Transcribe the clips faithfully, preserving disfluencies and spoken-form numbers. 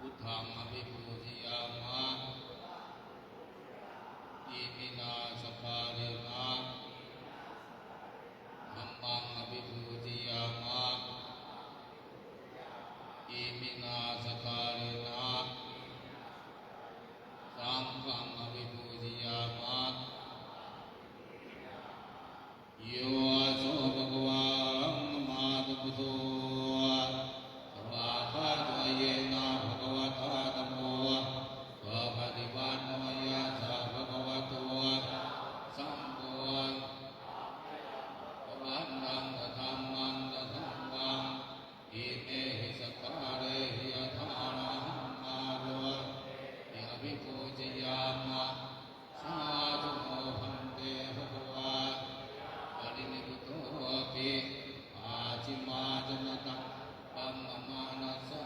Buddhaṃ abhipūjayāma. Iminā sakkārena dhammaṃ abhipūjayāma. Iminā sakkārena saṅghaṃ abhipūjayāma. Yo so bhagavā arahaṃ sammāsambuddho, svākkhāto yena bhagavatā dhammo, supaṭipanno yassa bhagavato sāvakasaṅgho, bhagavaṃ sadhammaṃ sasaṅghaṃ, imehi sakkārehi yathārahaṃ āropāmi abhipūjayāma. Sādhu no bhante bhagavā parinibbutoti, pacchimājanaṃ brahmamānasā,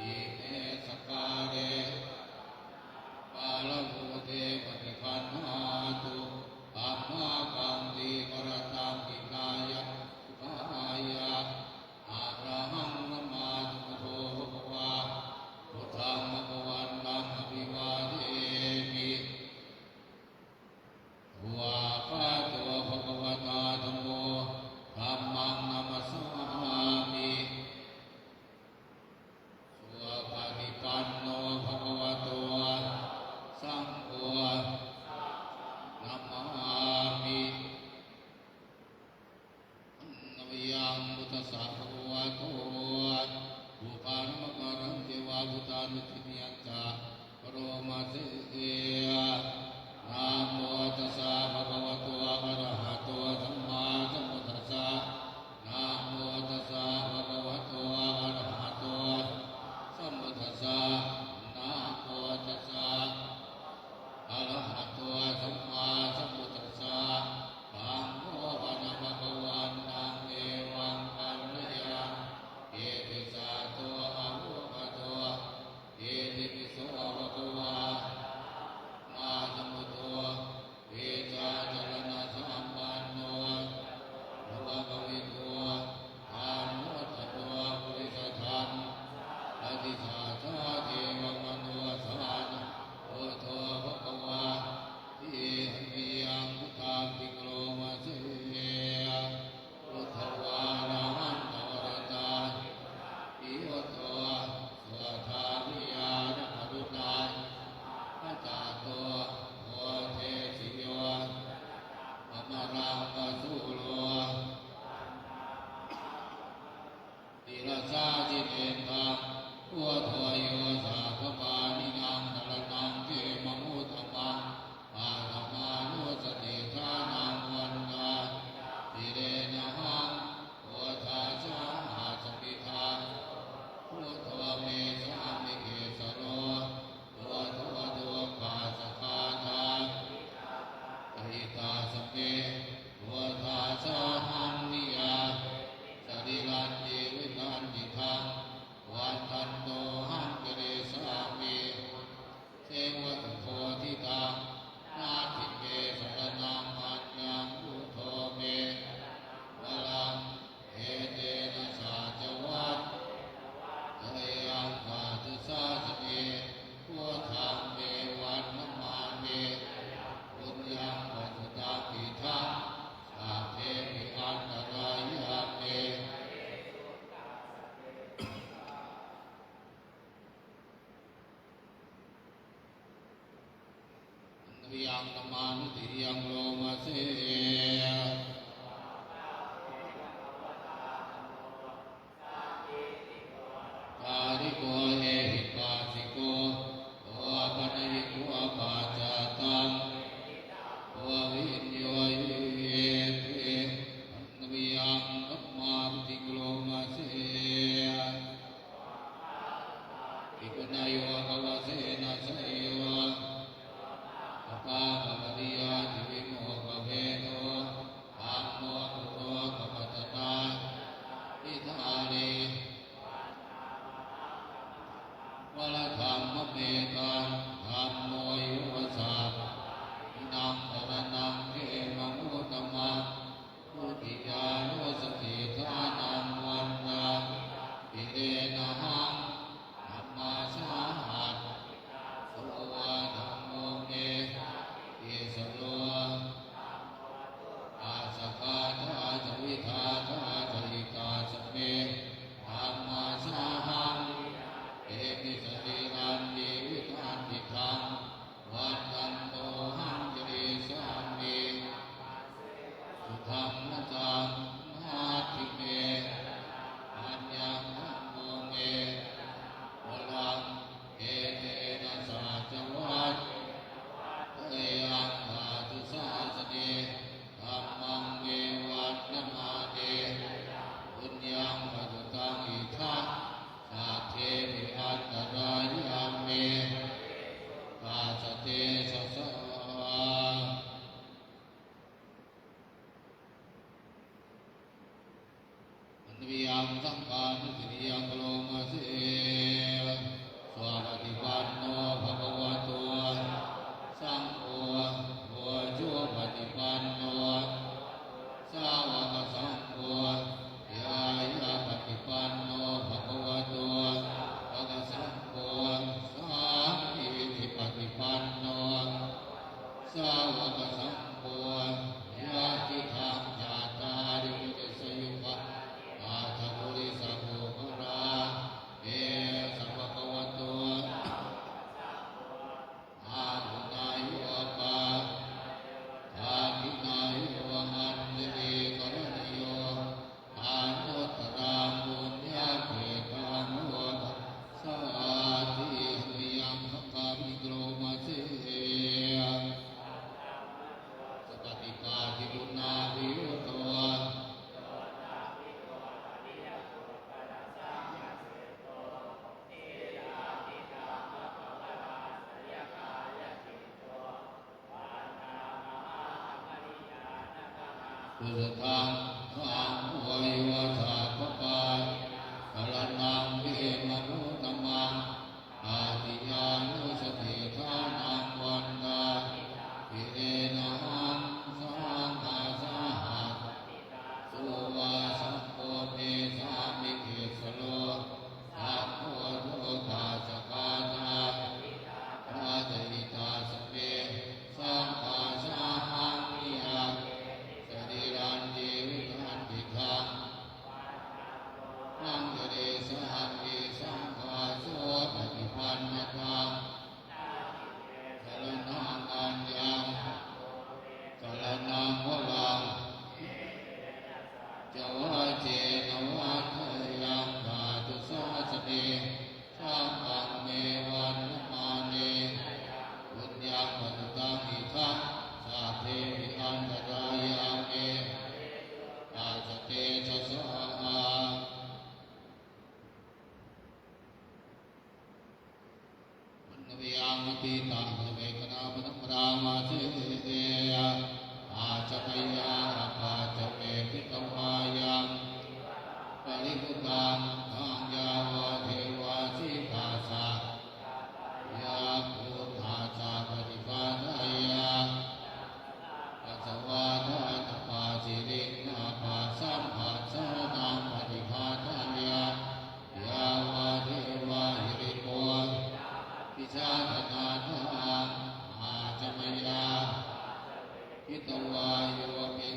ime sakkāre bārahute paṭiggaṇhātu, amhākaṃ dīgharattaṃ hitāya sukhāya. Arahaṃ sammāsambuddho bhagavā, buddhaṃ bhagavantaṃ abhivādemi. Svākkhāto bhagavatā dhammo, dhammaṃ namassāmi. Supaṭipanno bhagavato saṅgho, namāmi. Handa mayaṃ buddhassa bhagavato, pubbaṃ namakāraṃ ceva buddhānussatinayañca, karoma se. Namo tassa bhagavato arahato sammāsambuddhassa. Namo tassa bhagavato arahato sammāsambuddhassa. Namo tassa arahato sammāsambuddhassa. Taṃ kho pana bhagavantaṃ evaṃ vaḍḍheyya: Itipi so bhagavā arahaṃ sammāsambuddho, vijjācaraṇasampanno lokavidū anuttaro purisadammasārathi satthā devamanussānaṃ buddho bhagavāti. Handa mayaṃ buddhaṃ abhikkāmuṃ se. Buddho arahanto varatāti vibudho, suddhābhiñāṇapaṇidho, samaṅgāto bodhesi yo, amaraṃ va sūro, sirasā jinendaṃ buddho yo, sabbapāṇīnaṃ saraṇaṃ khemamuttamaṃ. Paṭhamānussatiṭṭhānaṃ vandāmi sirenahaṃ, buddhassa asmiṃ ṭhāto buddho me sāmikissaro, buddho dukkhassa ghātā hitakāsa me, buddhassahaṃ niyyāmi sarīrañjīvitañcidaṃ, vandantohaṃ karissāmi buddhaṃ sevāsubodhitaṃ. Natthi me saraṇaṃ aññaṃ, buddho me saraṇaṃ varaṃ, etena saccavajjena vaḍḍheyyaṃ satthu sāsane. Buddhaṃ me vandamāne yaṃ puññaṃ pasutaṃ idhaṃ, sabbepi antarāyā me Handa mayaṃ dhammānutiriyaṃ karoma se. Svākkhāto ehipassiko opanayiko paccattaṃ veditabbo viññūhīti. Handa mayaṃ dhammānutiriyaṃ karoma se. Ipanayo kavasena seyyo, apākapariyāti vimokkhabhedo, dhammo kulokapatanā, vidhāri varadhammametaṃ. Dhammo yo sabbapāṇīnaṃ saraṇaṃ khemamuttamaṃ. Dutiyānussatiṭṭhānaṃ vandāmi sirenahaṃ, dhammass Saṅgho yo sabbapāṇinaṃ saraṇaṃ khemamuttamaṃ. Āciyānussatiṭṭhānaṃ vandāmi sirena ahaṃ. Saṅghassa hāsati dāso va saṅgho me sāmikissaro. Saṅgho lokassāta ca hitāgaratā ca hitāyassa me. Saṅghassāhaṃ niyaṃ sarīrañjīvitañcidaṃ. Añjalikaraṃ karissāmi saṅghassopaṭipannataṃ. Saraṇaṃ aññaṃ saraṇaṃ varaṃ. Katvāna vācena va kāyaṃ dhātu sāsane. Sabbaṃ me vandamāne puññaṃ pasutaṃ idha. Sabbepi antarāyā me tassa tejasā. Mayaṃ abhiṭhānavekkhaṇapāṭhaṃ bhaṇāma se. Ajja mayā apaccavekkhitvā yaṃ paribhuttaṃ khaññā yāvadeva sītassa yā buddhassa paṭighātāya. Kassaṃ vā dātabbaṃ siriṃ nābhaṃ samphassānaṃ paṭighātāya yāvadeva hirikho abhijātanatthaṃ. Ajja mayā apaccavekkhitvā yo me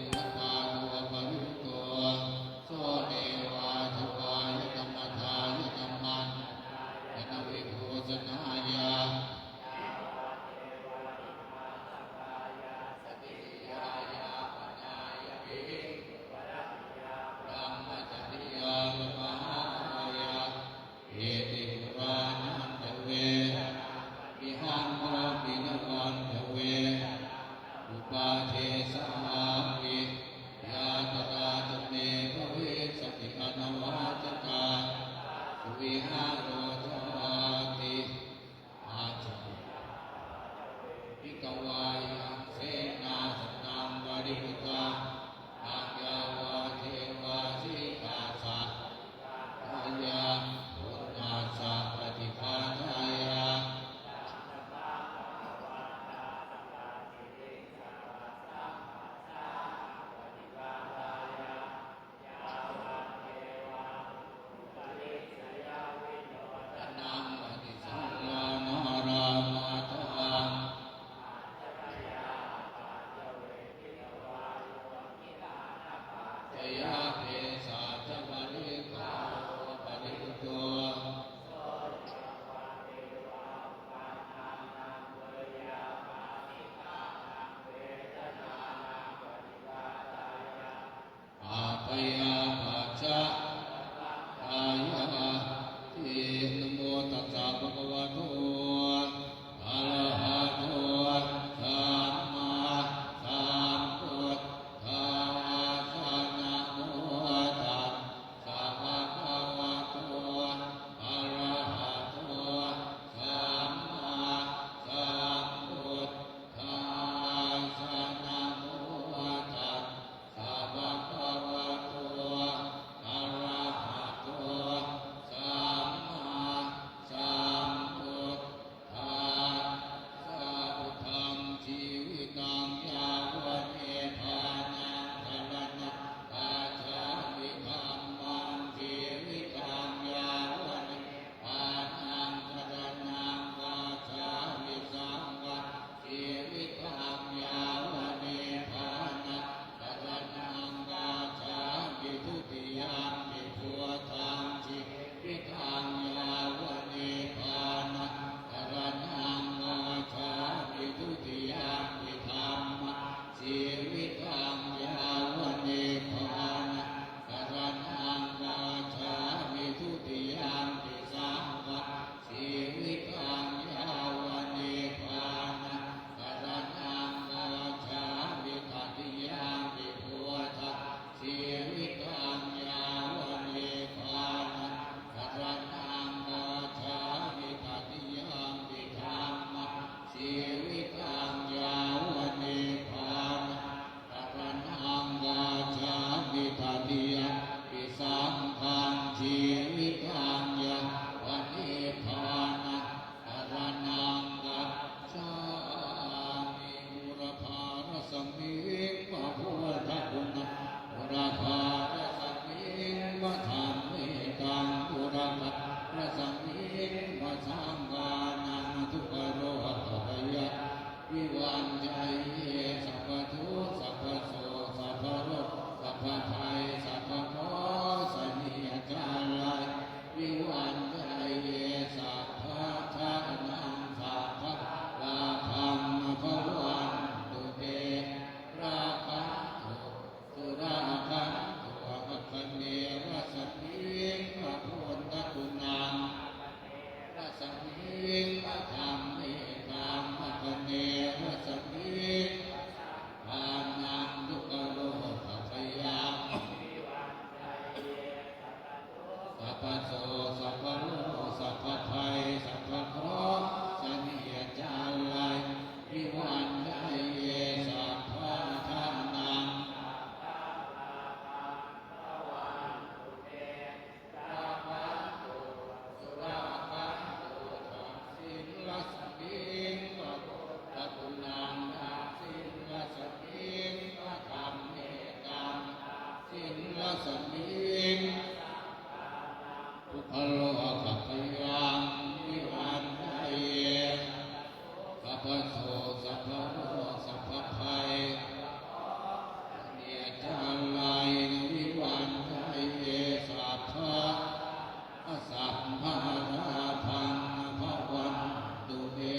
ārābhaṃ bhavantu me.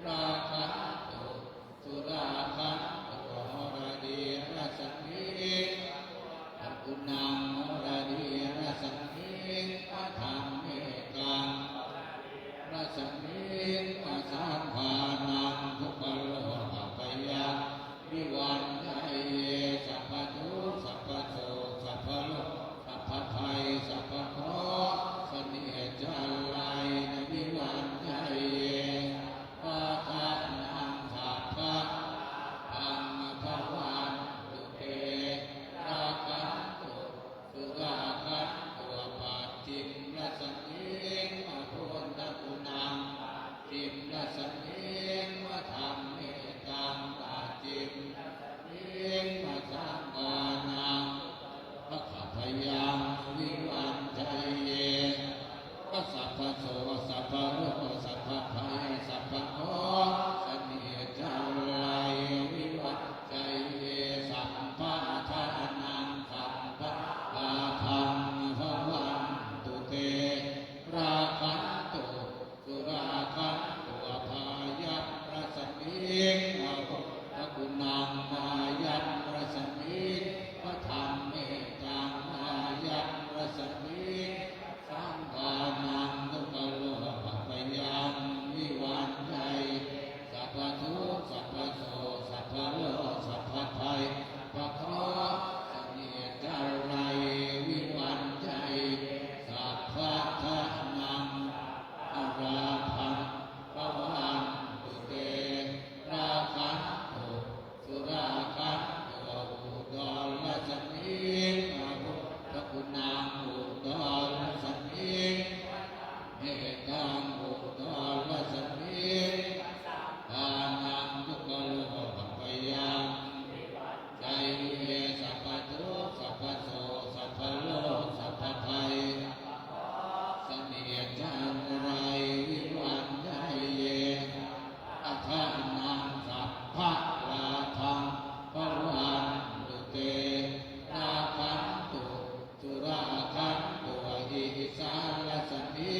Rakkhantu surakkhantu haradīrasmiṃ, guṇaṃ haradīrasmiṃ, dhammetaṃ rasmiṃ, saṅghānaṃ dukkharogabhayaṃ vivañjaye, sabbadukkha sabbasoka sabbaroga sabbabhaya sabbakeṇe, sabbaniccānaraye vivañjaye, sabbadhanaṃ sabbalābhaṃ bhavantu te. Rakkhantu surakkhantu, pacchimarasmiṃ buddhaguṇaṃ, pacchimarasmiṃ dhammetaṃ, pacchimarasmiṃ saṅghānaṃ dukkharogabhayaṃ vivañjaye, sabbasoka sabbaroga sabbabhaya sabbakeṇe, sabbaniccānaraye vivañjaye, sabbadhanaṃ sabbalābhaṃ bhavantu te. Rakkhantu surakkhantu, bāyamarasmiṃ buddhaguṇaṃ, bāyamarasmiṃ dhammetaṃ, bāyamarasmiṃ saṅghānaṃ dukkharogabhayaṃ vivañjaye, sabbadukkha sabbasoka sabbaroga sabbabhaya sabbakeṇe, sabbaniccānaraye vivañjaye, sabbadhanaṃ sabbalābhaṃ bhavantu te. Rakkhantu surakkhantu, udararasmiṃ buddhaguṇaṃ, udararasmiṃ dhammetaṃ, udararasmiṃ saṅghānaṃ dukkharogabhayaṃ vivañjaye, sabbadukkha sabbasoka sabbaroga sabbabhaya sabbaniccānaraye vivañjaye, sabbadhanaṃ sabbalābhaṃ bhavantu te. Rakkhantu surakkhantu, issararasmiṃ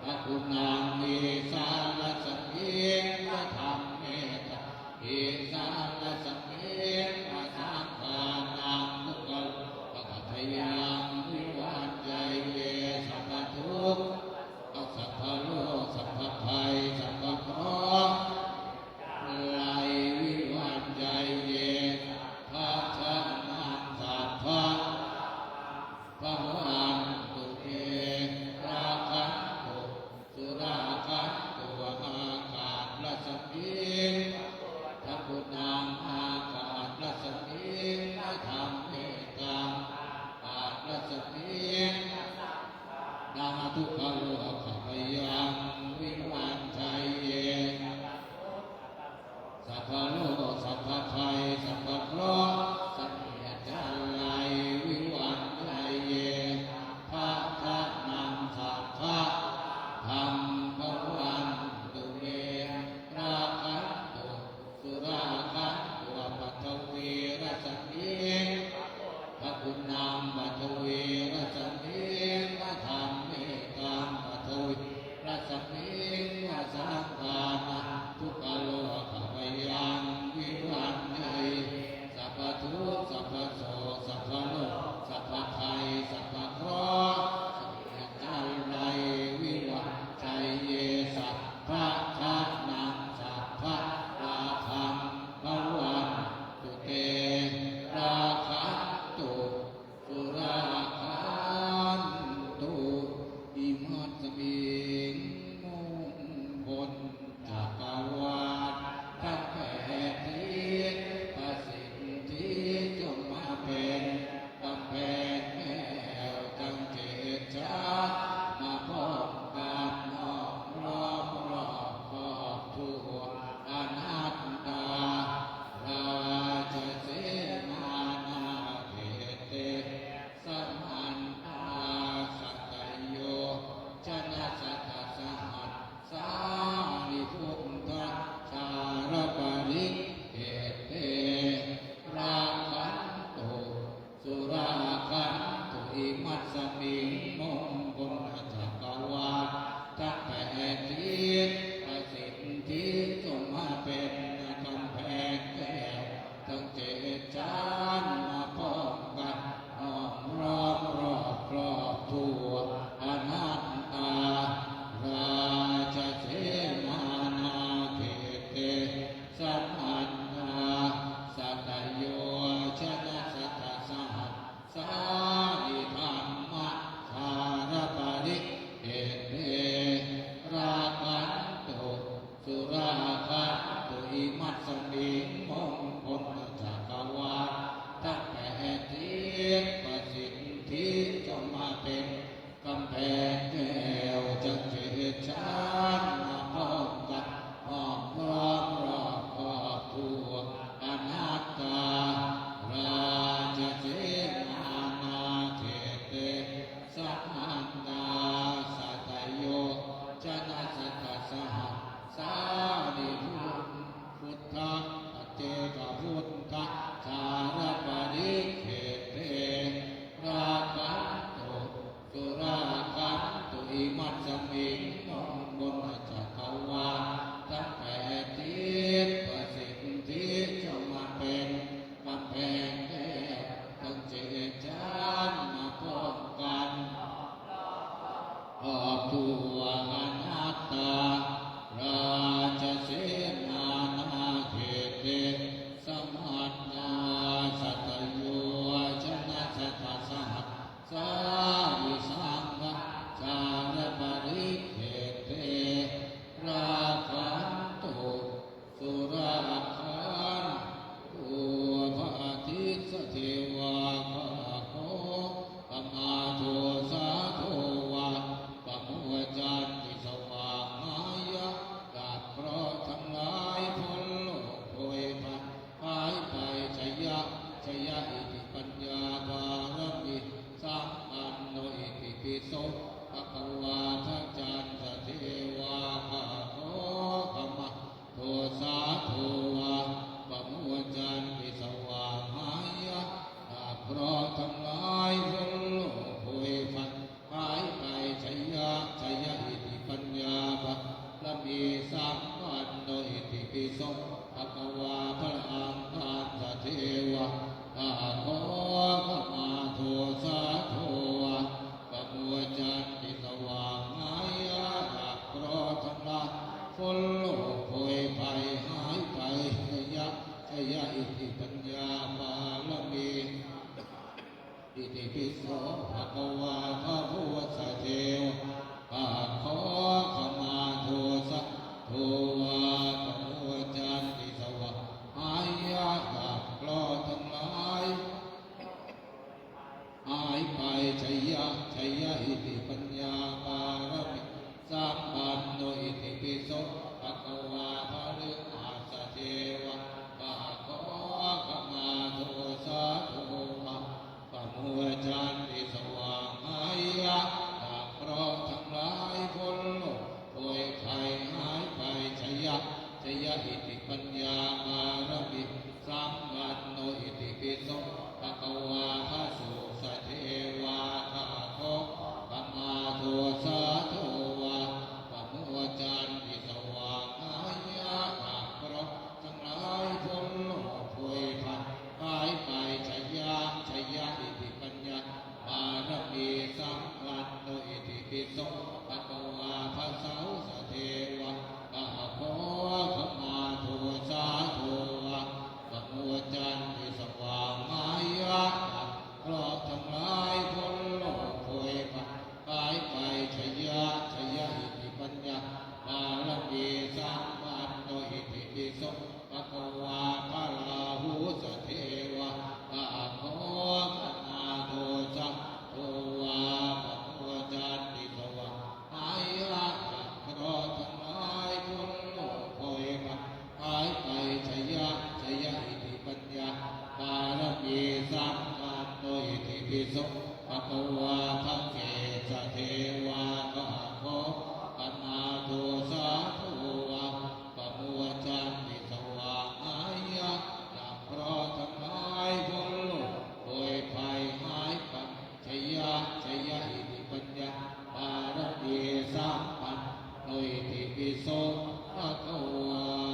buddhaguṇaṃ, issararasmiṃ dhammetaṃ, issararasmiṃ saṅghānaṃ dukkharogabhayaṃ vivañjaye, sabbadukkha sabbaroga sabbabhaya sabbakeṇe, sabbaniccānaraye vivañjaye, sabbadhanaṃ sabbalābhaṃ bhavantu te. Rakkhantu surakkhantu, ākāsarasmiṃ buddhaguṇaṃ, ākāsarasmiṃ dhammetaṃ, ākāsarasmiṃ saṅghānaṃ dukkharogabhayaṃ vivañjaye, sabbaroga sabbabhaya sabbakeṇe, sabbaniccānaraye vivañjaye, sabbadhanaṃ sabbalābhaṃ bhavantu me. Rakkhantu surakkhantu, paṭhavīrasmiṃ buddhaguṇaṃ, paṭhavīrasmiṃ dhammetaṃ, paṭha sampanno itipi so bhagavā